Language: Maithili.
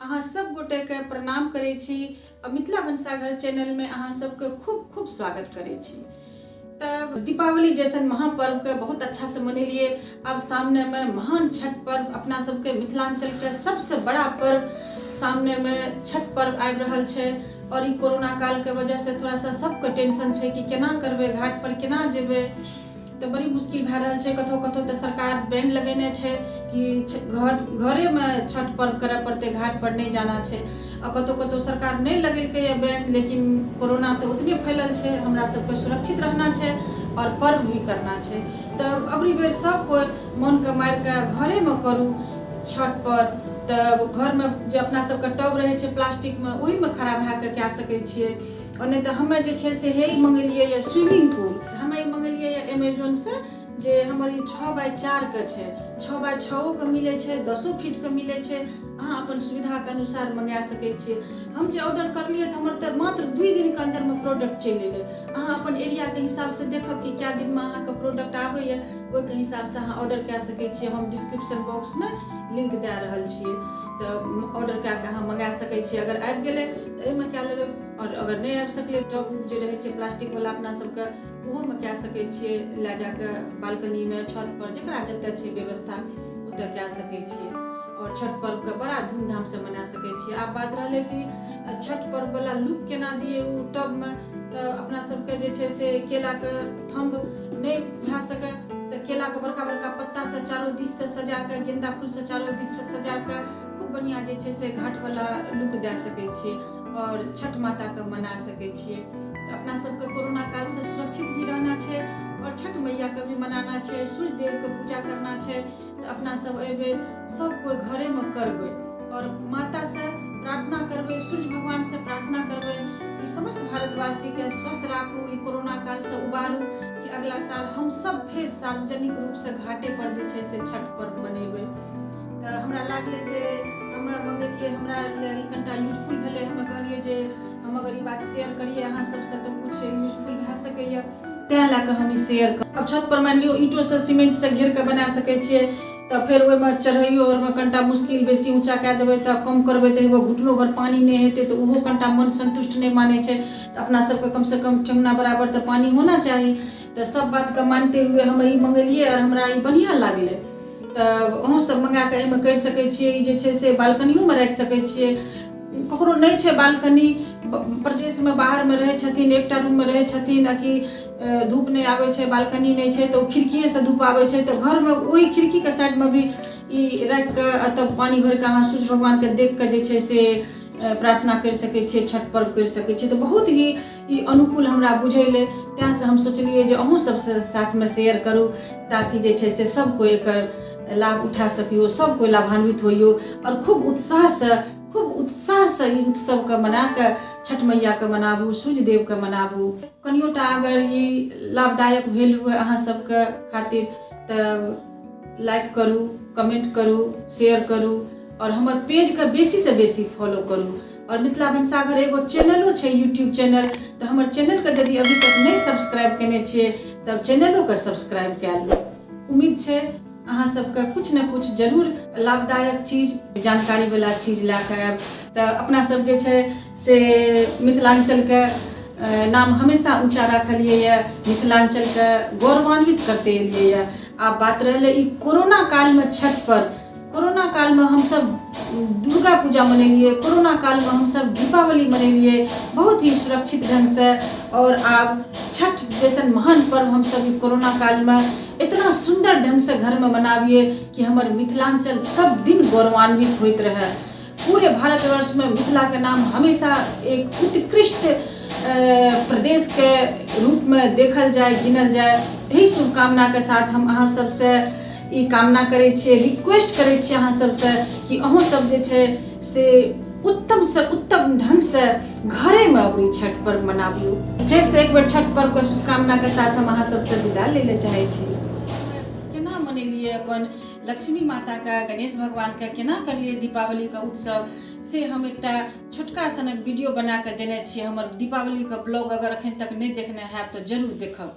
अहाँ सब गोटे के प्रणाम करै छी आ मिथिला भनसाघर चैनल में अहाँ सबके खूब खूब स्वागत करै छी। तब दीपावली जैसन महापर्व के बहुत अच्छा से मनेलिए। अब सामने में महान छठ पर्व, अपना सबके मिथिलांचल के सबसे बड़ा पर्व सामने में छठ पर्व आबि रहल छै। और ई कोरोना काल के वजह से थोड़ा सा सबके टेंशन छै कि केना करबै, घाट पर केना जेबै, तऽ बड़ी मुश्किल भए रहल छै। कतहु कतहु तऽ सरकार बैन लगेने छै कि घरेमे छठ पर्व करऽ पड़तै, घाट पर नहि जाना छै। आ कतहु कतहु सरकार नहि लगेलकैए बैन, लेकिन कोरोना तऽ उतने फैलल छै। हमरा सबके सुरक्षित रहना छै और पर्व भी करना छै। तऽ अबरी बेर सब कोइ मोनके मारिके घरेमे करू छठ पर्व। तऽ घरमे जे अपना सबके टब रहै छै प्लास्टिकमे, ओहिमे खड़ा भए कऽ कए सकै छियै। आओर नहि तऽ हमे जे छै से हे ई मंगेलियै यऽ स्विमिंग पूल। हमे ई मंगेलियै यऽ एमेजोनसँ, जे हमर ई 6 बाय 4 के छै। 6 बाय 6 के मिलै छै, 10 फीटके मिलै छै। अहाँ अपन सुविधाके अनुसार मंगा सकै छियै। हम जे ऑर्डर करलियै तऽ हमर तऽ मात्र 2 दिनके अन्दरमे प्रोडक्ट चलि एलै। अहाँ अपन एरियाके हिसाबसँ देखब कि कए दिनमे अहाँके प्रोडक्ट आबैए, ओहिके हिसाबसँ अहाँ ऑर्डर कए सकै छियै। हम डिस्क्रिप्शन बॉक्समे लिंक दए रहल छियै, तऽ ऑर्डर कए कऽ अहाँ मंगा सकै छियै। अगर आबि गेलै तऽ एहिमे कए लेबै, आओर अगर नहि आबि सकलै, टब उब जे रहै छै प्लास्टिकवला अपना सबके, ओहोमे कए सकै छियै। लए जाकऽ बालकनीमे, छत पर, जकरा जतऽ छै व्यवस्था, ओतऽ कए सकै छियै आओर छठ पर्वके बड़ा धूमधामसँ मना सकै छियै। आब बात रहलै कि छठ पर्ववला लुक केना दियै ओ टबमे, तऽ अपना सबके जे छै से केलाके थम्ब नहि भए सकै तऽ केलाके बड़का बड़का पत्तासँ चारो दिससँ सजा कऽ, गेन्दा फूलसँ चारो दिससँ सजा कऽ खूब बढ़िआँ जे छै से घाटवला लुक दए सकै छियै आओर छठ माताके मना सकै छियै। तऽ अपना सबके कोरोना कालसँ सुरक्षित भी रहना छै आओर छठ मैयाके भी मनाना छै, सूर्य देवके पूजा करना छै। तऽ अपना सब एहिबेर सब कोइ घरेमे करबै आओर मातासँ प्रार्थना करबै, सूर्य भगवानसँ प्रार्थना करबै कि समस्त भारतवासीके स्वस्थ राखू, ई कोरोना कालसँ उबारू, कि अगला साल हम सब फेर सार्वजनिक रूपसँ घाटे पर जे छै से छठ पर्व मनेबै। तऽ हमरा लागलै जे हमरा मंगेलियै, हमरा लए ई कनिटा यूजफुल भेलै। हमे कहलियै जे हम अगर ई बात शेयर करियै अहाँ सबसँ तऽ किछु यूजफुल भए सकैए, तैँ लए कऽ हम ई शेयर। आब छत पर मानि लियौ ईंटोसँ सीमेंटसँ घेर कऽ बना सकै छियै, तऽ फेर ओहिमे चढ़ैयो आरमे कनिटा मुश्किल। बेसी ऊँचा कए देबै तऽ कम करबै तऽ हेबे घुटनो भर पानि नहि हेतै, तऽ ओहो कनिटा मन सन्तुष्ट नहि मानै छै। तऽ अपना सबके कमसँ कम ठेहुना बराबर तऽ पानि होना चाही। तऽ सब बातके मानते हुए हम ई मंगेलियै आओर हमरा ई बढ़िआँ लागलै। तऽ अहूँ सब मंगा कऽ एहिमे करि सकै छियै। ई जे छै से बालकनियोमे राखि सकै छियै। ककरो नहि छै बालकनी, प्रदेशमे बाहरमे रहै छथिन, एकटा रूममे रहै छथिन आ कि धूप नहि आबै छै, बालकनी नहि छै, तऽ ओ खिड़किएसँ धूप आबै छै, तऽ घरमे ओहि खिड़कीके साइडमे भी ई राखि कऽ आ तब पानि भरि कऽ अहाँ सूर्य भगवानके देख कऽ जे छै से प्रार्थना करि सकै छियै, छठ पर्व करि सकै छियै। तऽ बहुत ही ई अनुकूल हमरा बुझेलै, तैँसँ हम सोचलियै जे अहूँ सबसँ साथमे शेयर करू, ताकि जे छै से सब कोइ एकर लाभ उठा सकियौ, सब कोइ लाभान्वित होइयौ आओर खूब उत्साहसँ ई उत्सवके मनाकऽ छठ मैयाके मनाबू, सूर्य देवके मनाबू। कनियोटा अगर ई लाभदायक भेल हुए अहाँ सबके खातिर तऽ लाइक करू, कमेंट करू, शेयर करू आओर हमर पेजके बेसीसँ बेसी फॉलो करू। आओर मिथिला भनसाघर एगो चैनलो छै, यूट्यूब चैनल, तऽ हमर चैनलके यदि अभी तक नहि सब्सक्राइब केने छियै तब चैनलोके सब्सक्राइब कए लू। उम्मीद छै अहाँ सबके कुछ ने कुछ जरूर लाभदायक चीज, जानकारी वाला चीज लए कऽ आयब। तऽ अपना सब जे छै से मिथिलाञ्चलके नाम हमेशा ऊँचा राखलियै यऽ, मिथिलाञ्चलके गौरवान्वित करते एलियै यऽ। आब बात रहलै ई कोरोना कालमे छठ पर्व। कोरोना कालमे हमसब दुर्गा पूजा मनेलियै, कोरोना कालमे हमसब दीपावली मनेलियै बहुत ही सुरक्षित ढङ्गसँ। आओर आब छठ जैसन महान पर्व हमसब ई कोरोना कालमे इतना सुन्दर ढङ्गसँ घरमे मनाबियै कि हमर मिथिलाञ्चल सब दिन गौरवान्वित होइत रहए। पूरे भारतवर्षमे मिथिलाके नाम हमेशा एक उत्कृष्ट प्रदेशके रूपमे देखल जाय, गिनल जाय, एहि शुभकामनाके साथ हम अहाँ सबसँ ई कामना करै छियै, रिक्वेस्ट करै छियै अहाँ सबसँ कि अहूँ सब जे छै से उत्तमसँ उत्तम ढङ्गसँ घरेमे अबरी छठ पर्व मनाबियौ। फेरसँ एक बेर छठ पर्वके शुभकामनाके साथ हम अहाँ सबसँ विदा लै लए चाहै छी। केना मनेलियै अपन लक्ष्मी माताके, गणेश भगवानके, केना करलियै दीपावलीके उत्सव, से हम एकटा छोटका सनक वीडियो बना कऽ देने छियै। हमर दीपावलीके ब्लॉग अगर एखन तक नहि देखने हैब तऽ जरूर देखब।